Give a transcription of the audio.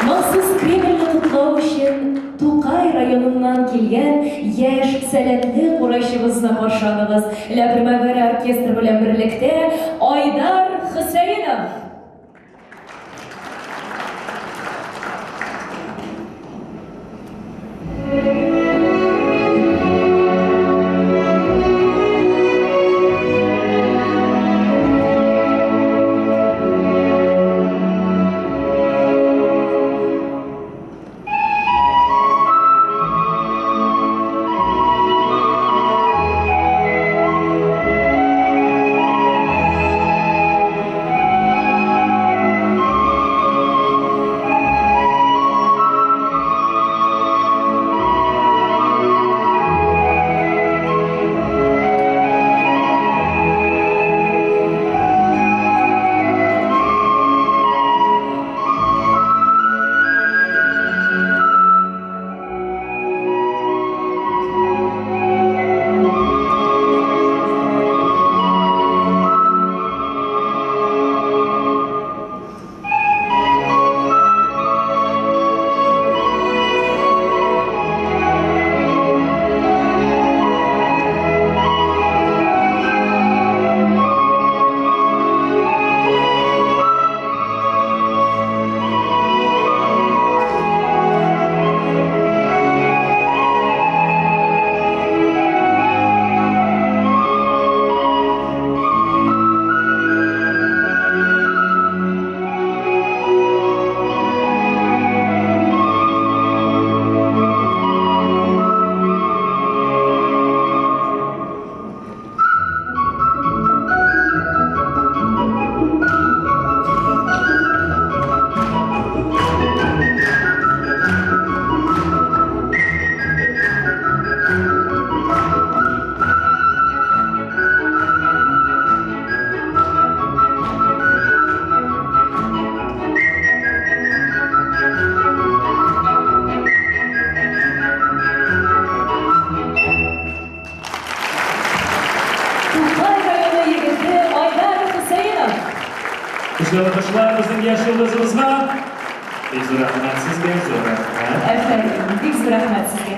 Махсус Кремльне котлау өчен Тукай районыннан килгән яшь сәләтле курайчыбызны каршы алыгыз. Ла Примавера оркестры белән берлектә Айдар Хөсәенов. Тукай районы егете Айдар Хөсәенов. Көчле алкышлар безнең яшь йолдызыбызга. Бик зур рәхмәт сезгә, зур рәхмәт. Әфәрин, бик зур рәхмәт сезгә.